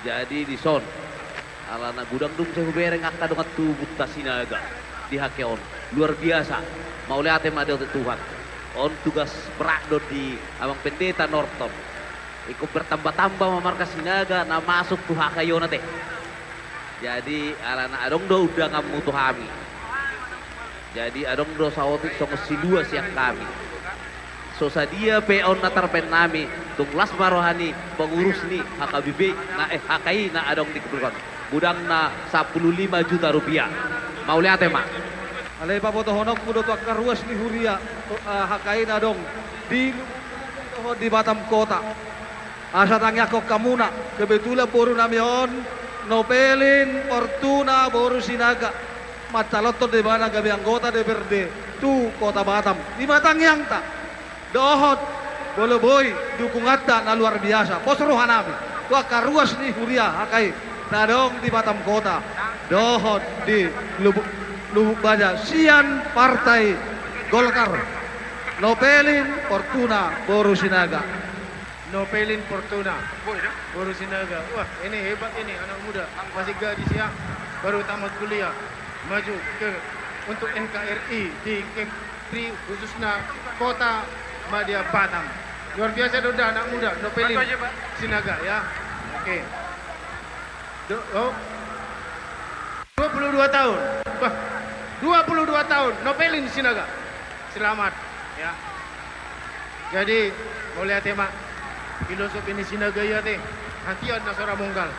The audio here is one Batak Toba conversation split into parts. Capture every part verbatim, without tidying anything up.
Jadi dison, alana godang dung sai hubereng angka dongan tubunta Sinaga di hangkeon. Luar biasa. Mauliate ma di Tuhan. On tugas berat do di Amang Pendeta Norton. Ingkon bertambah-tambah ma marga Sinaga na masuk tu H K I on ate. Jadi alana adong do undanganmu tu hami. Jadi adong do saotik songon silua sian hami. So sadia pe on na tarbaen nami, tung las ma roha ni pengurus ni H K B P na, eh, H K I na adong di kedudukan. Godangna sampulu lima juta rupiah. Mauliate ma. Alai pabotohononku do tu angka ruas ni huria, eh, H K I na adong di, di Batam Kota. Asa tangiangkon hamuna, kebetulan boru nami on, Nopelin Fortuna boru Sinaga, mancalonhon do ibana gabe anggota D P R D tu Kota Batam. Ima tangiangta, dohot molo boi dukunganta na luar biasa. Pos roha nami tu angka ruas ni huria H K I na adong di Batam Kota dohot di Lubuk, Lubuk Baja sian Partai Golkar. Nopelin Fortuna boru Sinaga. Nopelin Fortuna boru Sinaga. Wah, ini hebat ini, anak muda. Masih gadis ya, baru tamat kuliah. Maju ke, untuk N K R I di Kepri, khususnya Kota Madya Batam. Luar biasa do da anak muda, Nopelin Sinaga ya. Oke. Do, oh. Dua puluh dua tahun. Bah, dua puluh dua tahun, Nopelin Sinaga. Selamat, ya. Jadi, mauliate ma. Filosofi ni Sinaga i ate, hatian na so ra monggal.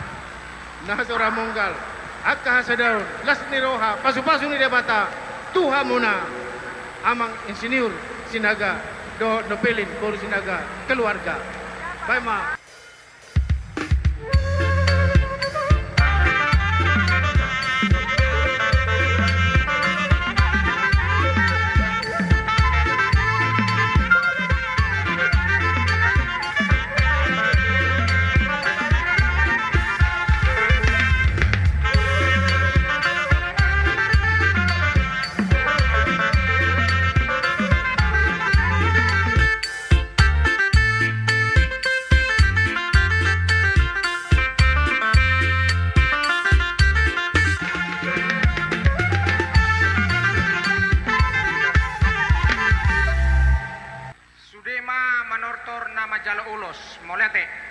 Na so ra monggal. Angka hasadaon, las ni roha, pasu-pasu ni Debata tu hamuna, Amang Insinyur Sinaga dohot Nopelin boru Sinaga, keluarga. Baen ma. Sude ma manortor na manjalo ulos, mauliate.